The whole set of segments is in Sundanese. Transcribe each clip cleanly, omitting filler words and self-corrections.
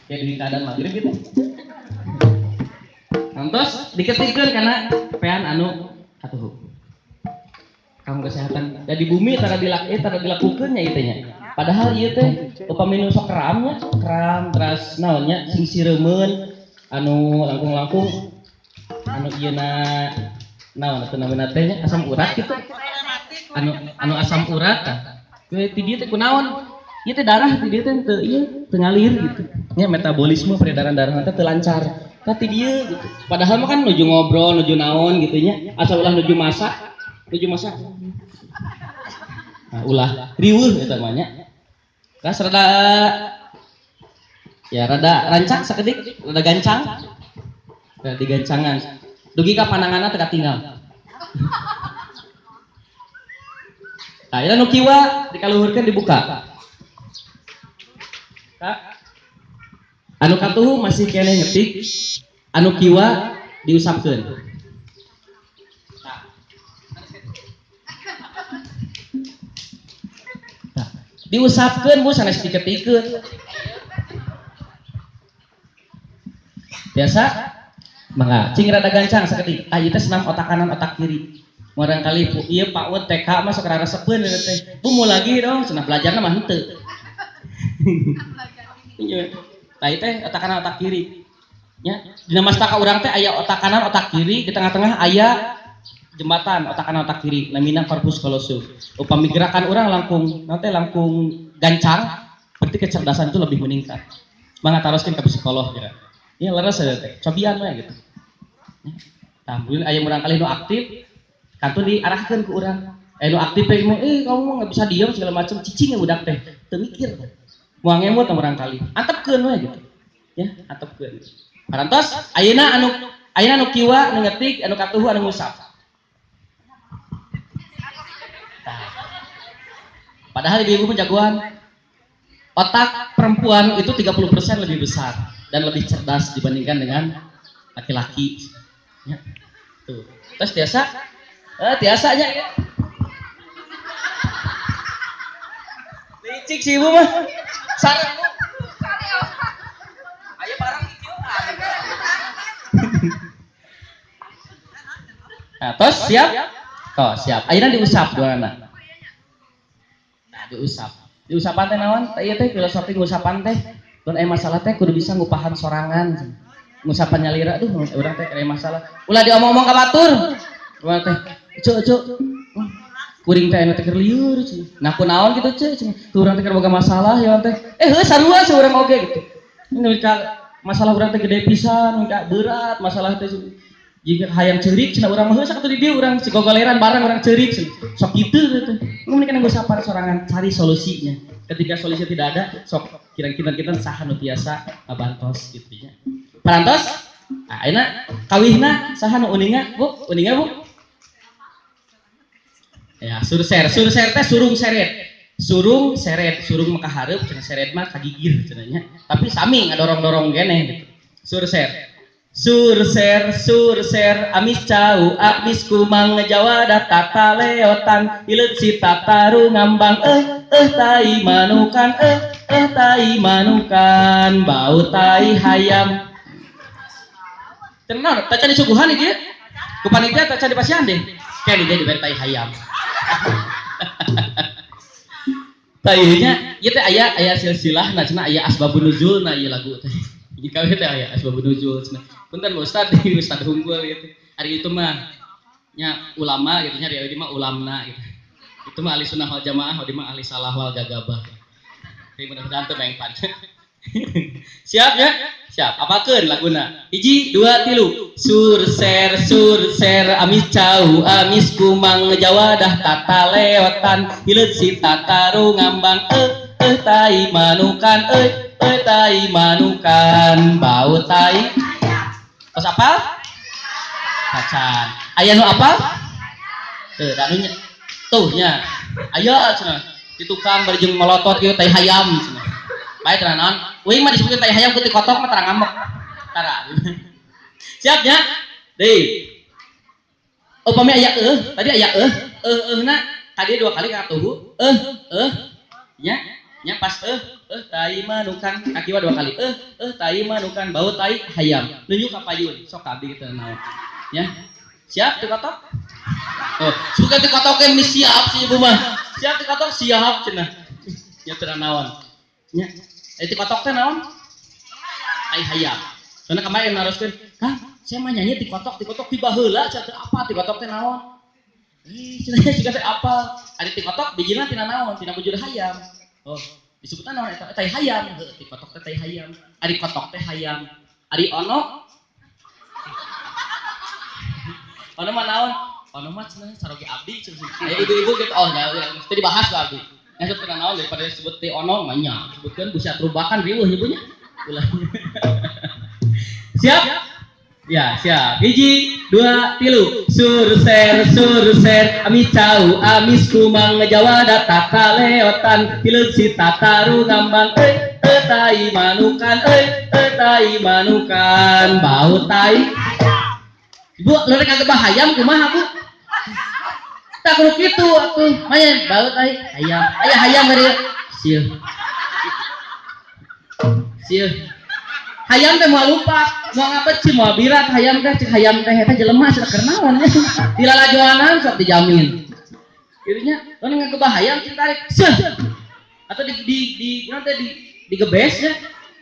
Kayak di keadaan maghrib gitu. Ngantos diketikeun kana pean anu katuhu. Kanggo kesehatan. Da di bumi tara dilakukeun nya ieu teh nya. Padahal ieu teh upami nu sok keram nya, keram teras naon nya sing sireumeun anu langkung-langkung anu ieu na naon atuh namina teh nya asam urat gitu. Anu asam urat tah. Ti dieu teh kunaon? Ieu teh darah ti dieu teh teu ieu teu ngalir gitu. Nya metabolisme peredaran darah teh teu lancar. Tah ti dieu gitu. Padahal mah kan nuju ngobrol, nuju naon gitu nya. Asa ulah nuju masak, nuju masak. Nah, ulah riweuh eta mah nya. Ras rada ya rada rancak sakedik, rada gancang. Rada digancangan. Dugi ka pananganna teu katinggal. Nah, ieu nu kiwa dikaluhurkeun dibuka. Kak. Anu katuhu masih keneh ngetik, anu kiwa diusapkeun. Nah, diusapkeun Bu sanes diketikeun. Biasa mangga cing rada gancang saketik. Ah ieu teh senam otak kanan otak kiri. Murang kali bu ieu PAUD TK mah sok raresepeun ieu teh. Bu mau lagi dong cenah belajarna mah henteu. Iya. Tah ieu teh otak kanan otak kiri. Nya dina mastaka urang teh aya otak kanan otak kiri, di tengah-tengah aya jembatan otak kanan otak kiri namina corpus callosum. Upami gerakan urang langkung nanti langkung gancang berarti kecerdasan itu lebih meningkat. Mangga taroskeun ka psikolog kira. Ieu leres eta teh, cobian we gitu. Tah mun aya murang kali nu aktif kantun diarahkeun ku urang. Nu aktif teh mau kamu mah nggak bisa diam segala macam cicing budak teh teu mikir. Moal ngemut murang kali. Antepkeun we gitu. Ya, antepkeun. Parantos ayeuna anu kiwa anu ngetik, anu katuhu anu ngusap. Tah. Padahal ibu-ibu mah jagoan. Otak perempuan itu 30% lebih besar dan lebih cerdas dibandingkan dengan laki-laki. Ya. Tuh. Terus biasa? Biasanya ya. Licik si ibu mah. Sareng Bu. Ayo bareng kieu. Nah, tos siap? Tos siap. Ayeuna diusap duana. Nah, diusap. Diusapan teh naon? Teh ieu teh filosofi ngusapan teh. Mun aya masalah teh kudu bisa ngupahan sorangan. Ngusapan nyalira aduh urang teh aya masalah. Ulah diomong-omong ka batur. Urang teh cuk cuk. Kuring teh anu teh keur lieur cenah. Nah kunaon kitu ceu cenah. Tuh urang teh keur boga masalah ya teh. Heuh sarua sih urang oge gitu. Ini ka masalah urang teh gede pisan, ka berat masalah teh. Jika hayang ceurik cenah urang mah heuh sakatu di dieu urang sigogoleran bareng urang ceurik cenah. Sok kitu teh. Mun kana ngusapan sorangan cari solusinya. Ketika solusi tidak ada, sok kira-kira saha nu tiasa ngabantos gitu nya. Parantos? Nah, ayeuna kawihna saha nu uninga, Bu? Uninga, Bu? Ya, surser, surser teh surung seret. Surung seret, surung mah kahareup cenah seret mah kagigir cenah nya. Tapi sami ngadorong-dorong keneh gitu. Surser. Surser, surser, amis cau, amis kumang jawadah tata leotan, ileut si tataru ngambang, tai manukan, tai manukan, bau tai hayam. Tenang, tacan disuguhan ieu. Ku panitia tacan dipasihan deh. Kayak dia diberi tai hayam. Tainya, ieu teh aya silsilahna cenah aya asbabun nuzulna ieu lagu teh. Jika teh aya asbabun nuzul cenah. Punten Pak Ustad, Ustad unggul gitu. Ari itu mah nya ulama gitu nya, ari mah ulamna gitu. Itu mah ahli sunnah wal jamaah, ari mah ahli salah wal gagabah. Jadi mudah-mudahan teu mengpan. Siap ya? Siap. Apakeun laguna? 1 2 3. Surser surser amis cau amis kumang jawadah tata leotan hileut si tataru ngambang tai manukan tai manukan bau tai. Tos apal? Kacan. Aya nu apal? Teu, da anu nya. Tuh nya. Aya cenah. Di tukang bari jeung melotot ieu tai hayam cenah. Bae cenah naon? Uing mah disebutkeun tai hayam ku ti kotok mah tara ngambek. Tara. Siap nya? Deui. Upami aya tadi aya euhna tadi 2 kali ka tuhu. Nya nya pas Tai manukan kakiwa 2 kali. Tai manukan bau tai hayam. Nunjuk ka payun. Sok abdi kitu naon. Ya. Siap dikotok? Oh, suka dikotokeun meni siap si ibu mah. Siap dikotok siap cenah. Nya teu naon. Nya. Dikotok teh naon? Tai hayam. Soalna kemarin naroskeun, "Kang, saya mah nyanyi dikotok, dikotok di baheula cenah teu apa dikotok teh naon?" Cenah juga teh apa? Ari dikotok bijina tina naon? Tina bujur hayam. Oh, disebutna naon eta? Tai hayam. Heuh, dikotok teh tai hayam. Ari kotok teh hayam. Ari ono? Ono mah naon? Ono mah cenah saroge abdi cenah. Aya ibu-ibu gitu. Oh, nya teu dibahas ku abdi. Nya sok teu naon daripada disebut teh ono mah nya. Sebutkeun busia rubakan riweuh nya Bu nya. Ulah. Siap? Ya, siap. 1, 2, 3. Surser, surser, ami cau, amis kumang Jawa data kaleotan, pileuk si tataru ngambang, tai manukan, tai manukan, bau tai. Bu, lu rek kagak hayam kumaha, Bu? Tak kudu kitu atuh. Maya bau tai hayam. Aya hayam bari. Sieu. Sieu. Hayam teh moal lupa, moal ngabet moal birat hayam teh, cek hayam teh eta jelema cenah keur naon nya. Di lalajoanan sok dijamin. Kitu nya, lamun ngagebah hayam cing tarik, seuh. Atau di naon teh di digebes nya.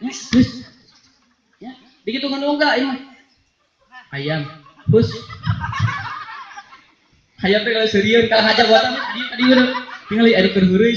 Ya, geus. Ya, dikitu enggak ieu mah. Hayam, hus. Hayam teh kalau serius kalah hajar buatan tadi tadi tinggal aya keur heureuy.